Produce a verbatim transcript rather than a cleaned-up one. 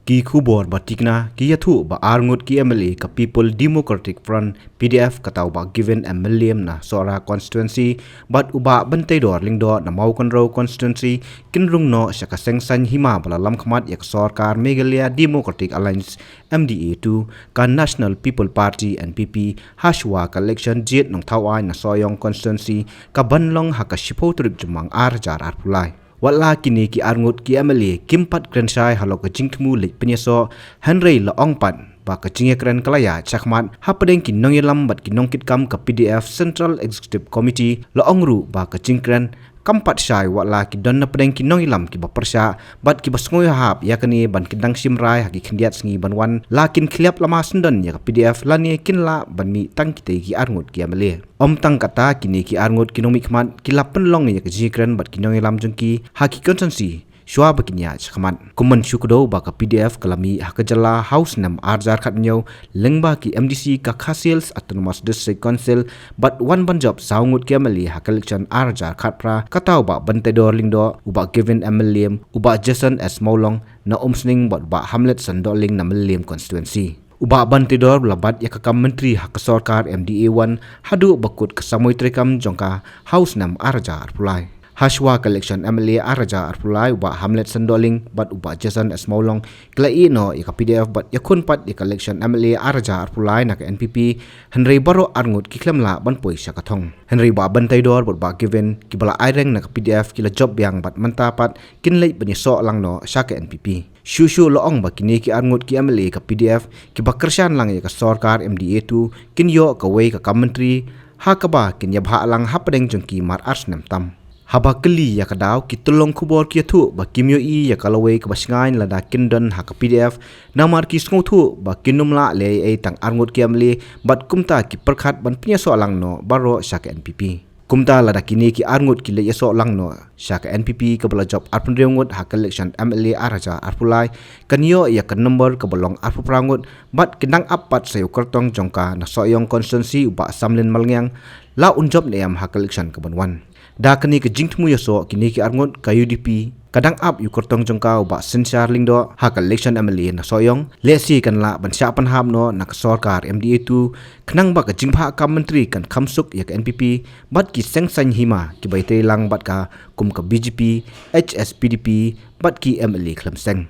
Ki khubor ba tikna ki ïathuh ba arngut ki M L A ka People Democratic Front, P D F, kata u Bah Given M Mylliem na Sohra constituency bad u Bah Banteidor Lyngdoh na Mawkynrew constituency kin rung noh sha ka seng saiñ hima ba la lam khmat ïa ka sorkar Meghalaya Democratic Alliance, M D A two, ka National People Party, N P P, hashwa ka election jied nongthaw aiñ na Sohiong constituency kaban long ha ka shiphew tarik Jymmang ar hajar arphew lai. Wat la kine ki arngut ki M L A kim pat kren shai halor ka jingthmu leit pynïasoh, hynrei la ong pat ba ka jingïakren ka la ïaid shakhmat hapdeng ki nongïalam bad ki nongkitkam ka P D F Central Executive Committee. La ong ruh ba ka jingkren kam pat shai wat la ki don napdeng ki nongïalam kiba pyrshah bad kiba sngewhap ïa kane ban kynjang shim rai ha ki khyndiat sngi ban wan, la kin khliap lama syndon ïa ka P D F lane kin lah ban mih tang kitei ki arngut ki M L A. Ym tang kata, kine ki arngut ki nongmihkhmat ki la pynlong ïa ka jingkren bad ki nongïalam jong ki ha ki constituency shwa ba kin ïaid shakhmat. Kum ban shu kdew ba ka P D F ka la mih ha ka jylla ha u snem ar hajar khathynñiew lyngba ki M D C ka Khasi Hills Autonomous District Council bad wan ban jop saw ngut ki M L A ha ka election ar hajar khatphra, kata u Bah Banteidor Lyngdoh, u Bah Given M Mylliem, u Bah Jason S Mawlong na Umsning bad u Bah Hamlet Sandohling na Mylliem constituency. U Bah Banteidor u la bat ïa ka kam myntri ha ka sorkar M D A one haduh ba kut ka samoi treikam jong ka ha u snem ar hajar arphew lai. Hashwa ka election M L A ar hajar arphew lai, u Bah Hamlet Sandohling bad u Bah Jason S Mawlong ki la ïeh noh ïa ka P D F bad ïakhun pat ïa ka election M L A ar hajar arphew lai na ka N P P, hynrei baroh arngut ki khlem lah ban poi sha ka thong. Hynrei u Bah Banteidor bad u Bah Given kiba la aireng na ka P D F ki la jop biang bad mynta pat kin leit ban ïasoh lang noh sha ka N P P. Shuh shuh la ong ba kine ki arngut ki M L A ka P D F kiba kyrshan lang ïa ka sorkar M D A two kin ïoh kawei ka kam myntri ha kaba kin ïabhah lang hapdeng jong ki mar ar snem tam. Haba kylli ïa ka daw, ki tyllong khubor ki ïathuh ba kim ïohi ïa ka lawei kaba shngaiñ lada kin don ha ka P D F, namar ki sngewthuh ba kin ym lah leh ei ei tang arngut ki M L A bad kumta ki pyrkhat ban pynïasoh lang noh baroh sha ka N P P. Kumta lada kine ki arngut ki leit ïasoh lang noh sha ka N P P kaba la jop arphew hynriew ngut ha ka election M L A ar hajar arphew lai, kan ïoh ïa ka number kaba long arphew phra ngut bad kin dang ap pat sa ïa u kyrtong jong ka na Sohiong constituency, u Bah Samlin Malngiang, la un jop ne em ha ka election kaban wan. Da kane ka jingthmu ïasoh, kine ki arngut ka U D P ka dang ap ïa u kyrtong jong ka, u Bah Synshar Lyngdoh, ha ka election M L A na Sohiong, lehse kan lah ban shah pynhap noh na ka sorkar M D A two, khnang ba ka jingbhah kam myntri kan kham suk ïa ka N P P bad ki seng saiñ hima kiba ïatrei lang bad ka kum ka B J P, H S P D P bad ki M L A khlem seng.